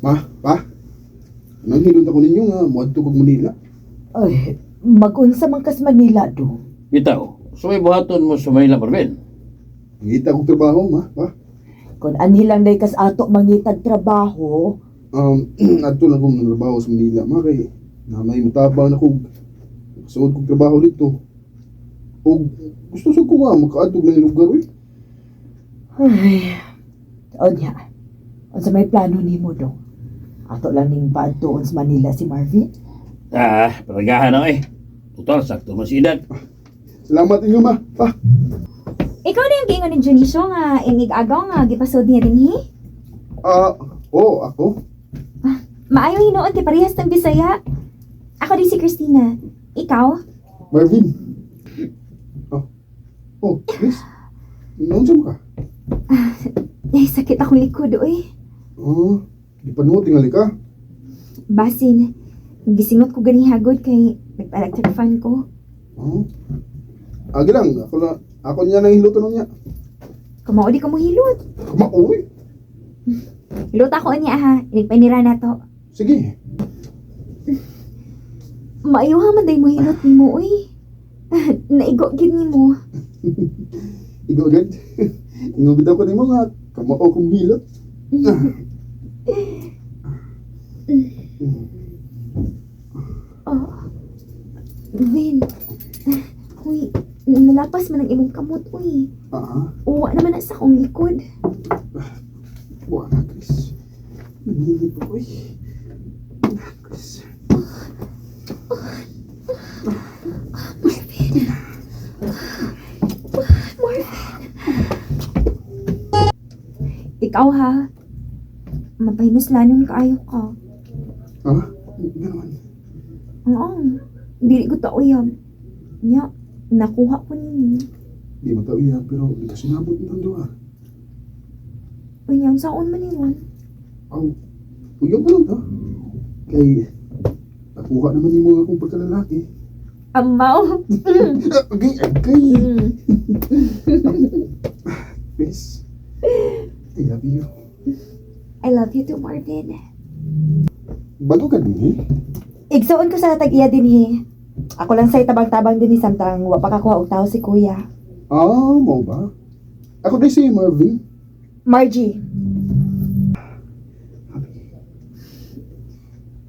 Ma, pa. Nanghilod ako ninyo nga moadto kog Manila. Ay, magunsa man kas Manila do. Bitaw, so may buhaton mo sa Manila, Marvin. Ngita kog trabaho, ma, pa. Kung anhi lang day kas ato mangitag trabaho, Adto lang kong trabaho sa Manila, ma, kay na may mutabang na kog suod kog trabaho dito. Og gusto sad ko nga makaadto og lugar oy. Ay, onya. Unsa may plano nimo do? Ato lang ning paadtuon sa Manila si Marvin. Ah, paragahan na eh. Total, sakto man si edad. Salamat inyo, ma, pa. Ikaw na yung giingon ni Junicio nga inig-agaw nga gipasod niya dinhi. Ah, oh, ako. Maayo hinuon kay parehas ng Bisaya. Ako din si Christina. Ikaw? Marvin. Oh. Oh, Chris. Naunsa mo ka? Ay, sakit akong likod, oy. Oh, di pa nuo tingali ka. Basin, gisingot ko gani hagod kay nagpa-electric fan ko. Oh. Agi lang, ako na ako niya nang hiluton niya. Kamao di ka mo hilot. Kumauwi. Hilot ako niya ha. Inigpainira na to. Sige. Maayo ha man day mo hilot nimo, oy. Naigo gid nimo. Igo agad. Ingubid ako nimo nga kamao kong hilot. Oh. Vin. Uy, nalapas man ang imong kamot, uy. Ah, Uwa naman na sa akong likod. buwa na, Chris. Nanginip ako eh. Chris. Marvin. Marvin. Ikaw ha. Mapahimuslanon kaayo ka. Ah, ganoon. Oo. Dili ko ta uyab. Nya, nakuha ko ninyo. Di man tao iya, pero di ka sinabot ng duha. Unya, unsaon man yun? Aw, uyab na lang ta. Kay, nakuha naman nimo nga akong pagkalalaki. Amaw. Agay, agay. Chris, I love you. I love you too, Marvin. Bago ka din eh. Igsuon ko sa tag-iya dinhi. Ako lang say tabang-tabang dinhi samtang wa pa kakuha og tao si kuya. Ah, mau ba? Ako din si Marvin. Margie, Happy.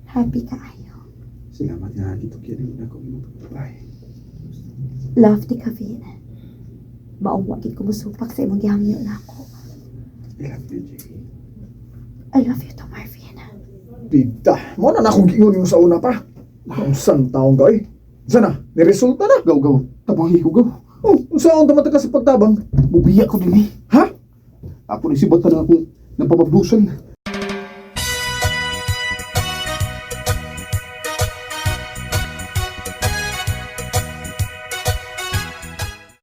Happy kaayo. Salamat nga gitukyan nimo na ako imong pagbabae. Love ti ka, Vin. Maong wa gid ko mosupak sa imong gihangyo nako. I love you, Jay. I love you too, Marvin. Bida, mo na na akong giingon nimo sa una pa. Ang san taong ka eh. Sana, niresulta na. Gaw, gaw. Tabangi ko, gaw. Oh, unsa ang tumata ka sa pagtabang? Bubiya ko din eh. Ha? Ako ni si Bata na akong napabablusan.